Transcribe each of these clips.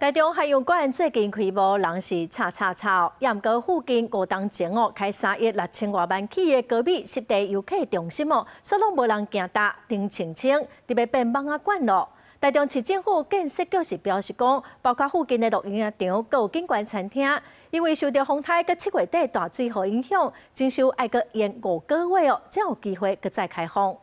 台中海洋館最近開幕，人是吵吵吵，也毋過附近5冬前哦，開3億6千外萬起的高美濕地遊客中心哦，煞攏無人行踏，冷清清，欲變蠓仔館囉。台中市政府建設局是表示講，包括附近的露營場、閣有景觀餐廳，因為受著風颱佮7月底大水雨影響，整修愛閣延5個月哦，才有機會閣再開放。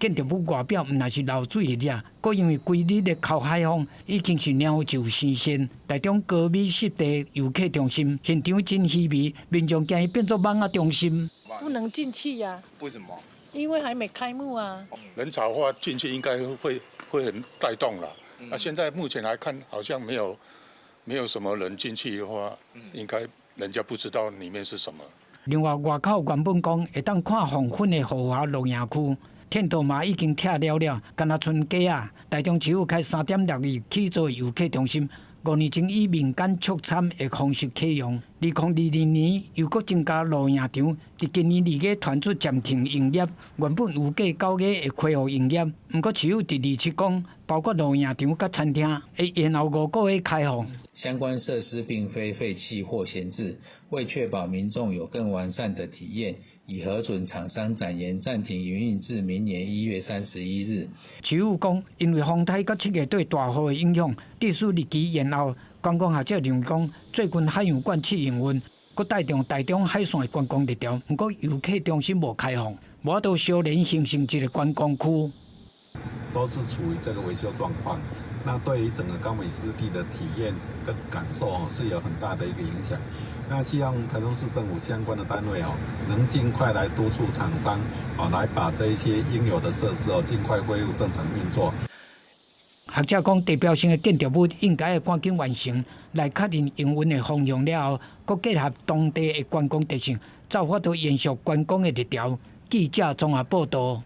建築物外表毋但是漏水的爾，閣因為規日咧哭海風，已經是鳥鷲生鉎。台中高美濕地遊客中心現場真稀微，民眾驚伊變做蠓仔中心。不能進去呀。為什麼？因為還沒開幕啊。人潮的話進去應該會很帶動啦。那現在目前來看，好像沒有什麼人進去的話，應該人家不知道裡面是什麼。另外，外口原本講會當看黃昏的豪華露營區。天道嘛已經拆了了，干焦賰雞仔。台中市府開3.6億起造遊客中心，5年前以民間促參的方式啟用。2022年又閣增加露營場，佇今年2月傳出暫停營業，原本預計9月會恢復營業，毋過市府佇27講，包括露營場佮餐廳會延後5個月開放。相關設施並非廢棄或閒置，為確保民眾有更完善的體驗，已核准廠商展延暫停營運至明年1月31日。市府講，因為風颱佮7月底大雨的影響，致使日期延後。觀光學者認為講，最近海洋館試營運，閣帶動台中海線的觀光熱潮。毋過遊客中心無開放，無法度相連形成一個觀光區。都是處於這個維修狀況，那對於整個高美濕地的體驗跟感受哦，是有很大的一個影響。那希望台中市政府相關的單位哦，能盡快來督促廠商哦，來把這一些應有的設施哦，盡快恢復正常運作。學者講，地標性的建築物應該會趕緊完成，來確認營運的方向了後，閣結合當地的觀光特性，才有法度延續觀光的熱潮。記者綜合報道。